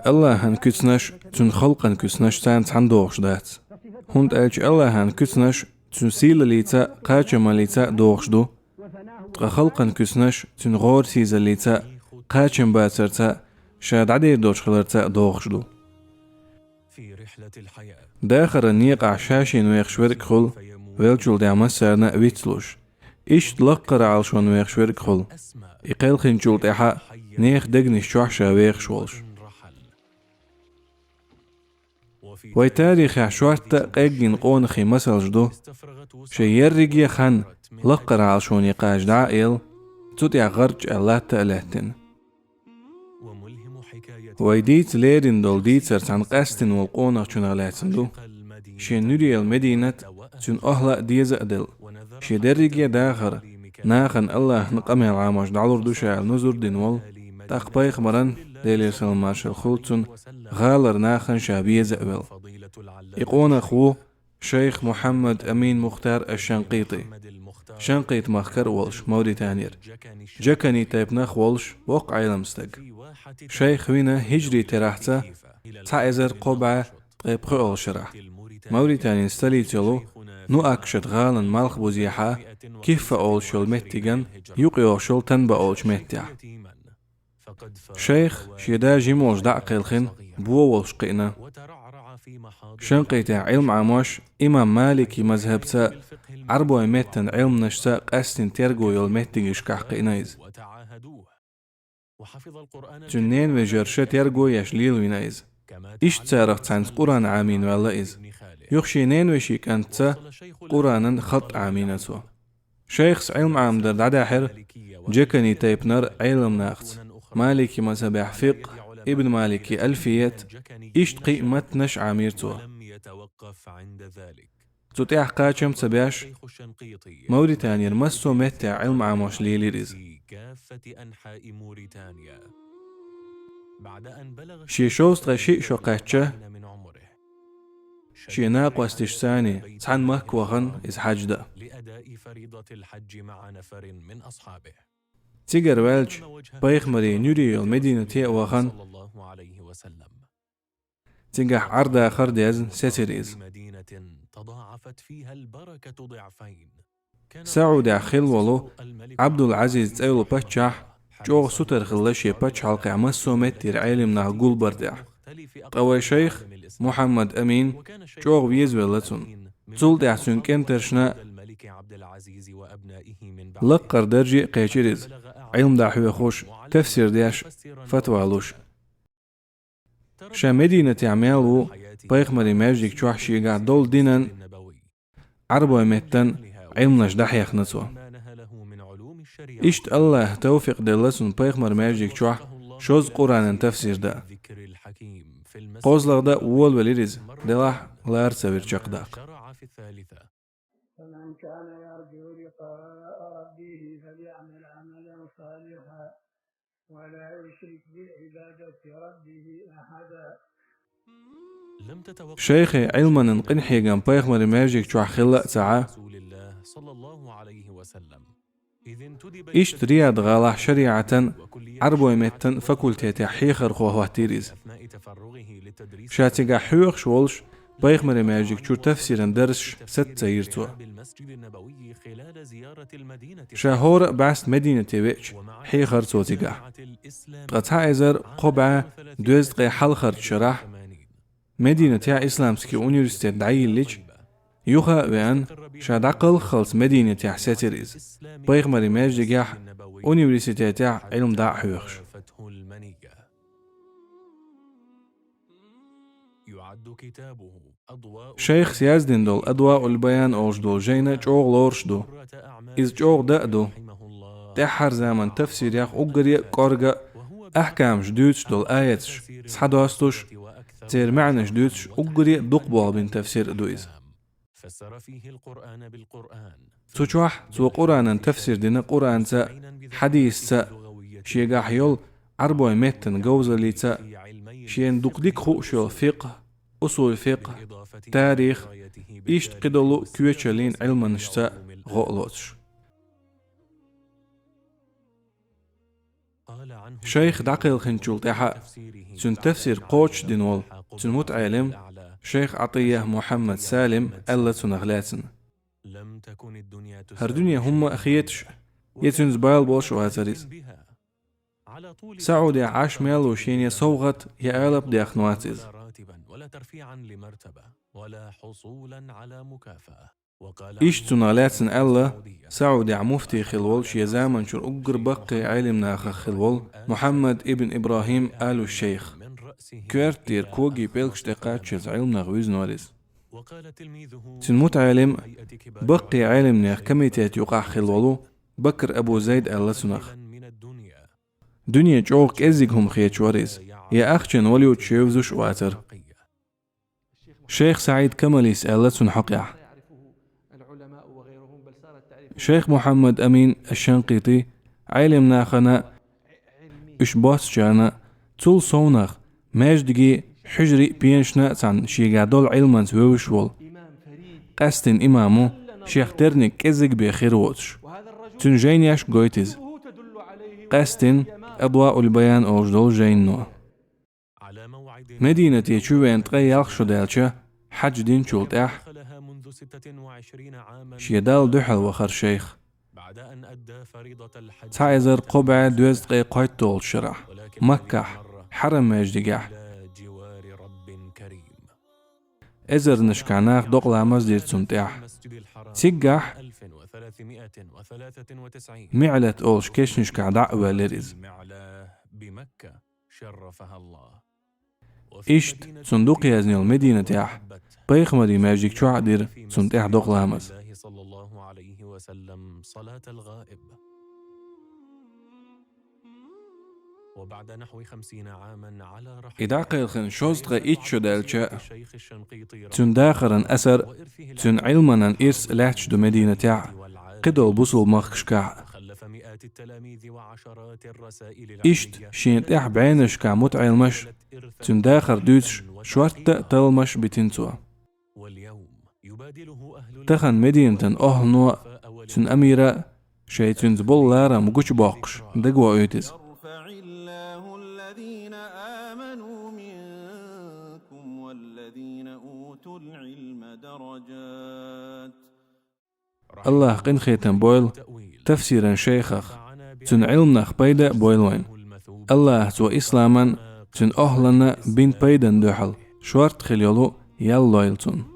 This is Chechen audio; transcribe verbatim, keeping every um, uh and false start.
Аллахьан куьцнаш цуьнан халкъан куьцнашца цхьаьна догӀуш дац. ХӀунда аьлча Аллахьан куьцнаш цуьнан сийлаллица а, кхачамаллица а догӀуш ду. Ткъа халкъан куьцнаш цуьнан гӀорасийзаллица а, кхачамбацарца а, ша дӀадер долуш хиларца а догӀуш ду. Дахаран некъахь ша-шена вехаш верг а хуьлу, веллачул тӀаьхьа массарна а вицлуш. Иштта лаккхара Ӏалашонна вехаш верг а хуьлу, и кхелхинчул тӀаьхьа а нехан дегнаш чохь ша вехаш волуш. Вайн тарихехь шортта а къеггина къонахийн масалш ду. Шайн ерриге а хан лаккхара Ӏалашоне кхача дӀа а елла, цу тӀехь гӀарчӀ аьлла латта а лаьттина. Вай дийца лерина долу дийцар цхьана къаьстина волу къонахчунах лаьцна ду. Шен нуьрера Мединат а, цуьнан охӀла а деза а делла, шен дерриге а дахар нахана Аллахьан къамел Ӏамош дӀалур ду ша аьлла нузур дина волу, тӀаккха пайхамаран, Делера салам-маршалла хуьлда цунна, гӀалара нахана ша веза а велла. И къонах ву шайх Мухьаммад Амин Мухтар аш-Шанкъити. Шанкъити-махкара а волуш, Мавританера. Джакани тайпанах а волуш, воккха Ӏелам стаг. Шайх вина хӀиджри терахьца цхьа эзар кхо бӀе ткъе пхоьалгӀа шарахь. Мавританин столица йолу Нуакшот гӀалин малхбузехьа, Киффа олуш йолу меттиган юкъайогӀуш йолу Танба олучу меттехь. Шайх шен да жима волуш дӀа а кхелхина, бо волуш кхиъна. Шанкъитехь Ӏилма Ӏамош имам Малики мазхӀабца а, Ӏарбойн меттан Ӏилманашца а къаьстина терго йолу меттигашкахь кхиъна иза. Цуьнан ненавежарша терго еш лелавина иза. Иштта царах цхьаьнца Къуръан Ӏамийна ваьлла иза. Юха шен ненавешин кӀантаца Къуръанан хатӀ Ӏамийна цо. Шайхас Ӏилма Ӏамадар дӀадаьхьира Джакани тайпанара Ӏеламнахца, Малики мазхӀабехь фикъхӀ, Ибн Маликин Альфият, иштта кхин а маттанаш Ӏамийра цо. Цу тӀехь кхачам ца беш, Мавританера массо а меттехь Ӏилма Ӏамош лелийра иза. Шен шовзткъе шиъ шо кхаьчча, шен накъосташца цхьаьна Макка вахана иза хьаьж дан. Цигара ваьлча, пайхамаран нуьре йолу Мединате а вахана, цигахь Ӏар-дахар дезна сецира иза. СаӀудехь хилла волу Ӏабдул-Ӏазиз цӀе йолу паччахь чӀогӀа сутара хилла шен пачхьалкхехь массо а меттера Ӏелам нах гулбар тӀехь. Ткъа вайн шайх Мухьаммад Амин чӀогӀа везавелла цунна. Цул тӀаьхьа цуьнан кӀентаршна лаккхара дарже а кхечира иза, Ӏилма дӀахьоьхуш, тафсир деш, фатва луш. Ша Мединатехь мел ву, пайхамаран маьждиг чохь шегахь долу динан, Ӏарбойн меттан Ӏилманаш дӀахьехна цо. Иштта Аллаха тавфикъ делла цунна пайхамаран маьждиг чохь шозза Къуръанан тафсир дан. КхозлагӀа дан а волавелира иза, делахь лара ца вира чекхдаккха. فمن كان يرجو لقاء ربه فليعمل عملا صالحا ولا يشرك بعبادة ربه أحدا. Шайхе Ӏилманан къинхьегам пайхамаран маьждиг чохь хилла а ца Ӏа. Иштта Рияд-гӀалахь шариӀатан, Ӏарбойн меттан факультетехь хьехархо хӀоттийра иза. Ша цигахь хьоьхуш волуш, пайхамаран маьждиг чуьра тафсиран дарсаш саца ца йира цо. Ша хӀора а бӀаьста Мединате веача, хьехара цо цигахь. Ткъа цхьа эзар кхо бӀе доьзткъе хьалхарчу шарахь, Мединатехь исламский университет дӀайиллича, юха а веана, ша дӀакхалххалц Мединатехь сецира иза. Пайхамаран маьждигехь, университетехь Ӏилма дӀа а хьоьхуш. Шайхас яздина долу «Адваул-Баян» олуш долу жайна чӀогӀа лоруш ду. Иза чӀогӀа дан а ду. ТӀаьххьара заман тафсирех уггаре а кӀорга а, ахькамаш дуьйцуш долу аяташ схьадостуш, церан маьӀнаш дуьйцуш уггаре а дукха болх бина тафсир а ду иза. Цу чохь цо Къуръанан тафсир дина Къуръанца а, хьадисца а, шегахь йолу Ӏарбойн меттан говзаллица а, шена дукха дика хууш йолу фикъхӀ, усул-фикъхӀ, тарих, иштта кхидолу коьчаллин Ӏилманашца а гӀо а лоцуш. Шайх дӀакхелхинчул тӀаьхьа цуьнан тафсир кхочушдина волу цуьнан мутаӀелим, шайх Ӏатийя Мухьаммад Салим, аьлла цунах лаьцна: «ХӀара дуьне хӀумма а хеташ, я цуьнца бала болуш а вацара иза. СаӀудехь Ӏаш мел ву шена я совгӀат, я алапа дехна вац иза». Иштта цунах лаьцна аьлла, СаӀудехь муфти хилла волу, шен заманчуьра уггар баккхий Ӏелимнахах хилла волу Мухьаммад ибн Ибрахим алу-Шейх. Коьрта тӀера когийн пӀелгаш тӀе кхаччалц Ӏилманах вуьзна вара иза. Цуьнан мутаӀелим, баккхий Ӏелимнех комитет юкъахь хилла волу Бакр Абу Зайд аьлла цунах. Дуьне чӀогӀа кӀеззиг хӀума хеташ вара иза, я ахчанна валют чевзуш а вацара. Шейх СаӀид Камалис аьлла цунна хьокъехь. Шейх Мухьаммад Амин аш-Шанкъити Ӏелимнахана уьш боцучарна, цул совнах маьждиге, хьуьжаре а, пенашна а цхьаьна шегахь долу Ӏилманца вевзаш волу къаьсттина имам ву, шех терниг кӀеззиг бен хир воцуш. Цуьнан жайнаш гойту иза. Къаьсттина Адваул-Баян олуш долу жайно. Мединате чу веана ткъе ялх шо даьлча, хьаьж динчул тӀаьхьа, шен Далла дуьхьал вахара шайх. Цхьа эзар кхо бӀе дезткъе кхойтталгӀачу шарахь, Маккахь, Хьарам маьждигехь, эзарнашкахь нах докъа ламаз дира цунна тӀехь. Циггахь МиӀлат олуш кешнашкахь дӀа а воьллира иза. Иштта цунна дукха яздина йолу Мединатехь, пайхамаран маьждиг чохь а дира цунна тӀехь докъа ламаз. И дӀакхелхина шовзткъе итт шо даьлча, цуьнан дахаран асар, цуьнан Ӏилманан ирс лаьтташ ду Мединатехь а, кхидолу бусулба махкашкахь а. Иштта шена тӀехь бӀеннашкахь мутаӀеламаш, цуьнан дахар дуьйцуш, шортта а талламаш битина цо. Тахана Мединатан охӀлано а, цуьнан амира а шайн цуьнца болу ларам гучубоккхуш, дагавоуьйту иза. يرفع الله الذين آمنوا منكم والذين أوتوا العلم درجات. АллахӀа къинхетам бойла тафсиран шайхах, цуьнан Ӏилманах пайда а бойла вайна. АллахӀа цо исламан, цуьнан охӀланна бина пайдан дуьхьал шортта хила йолу ял лойла цунна.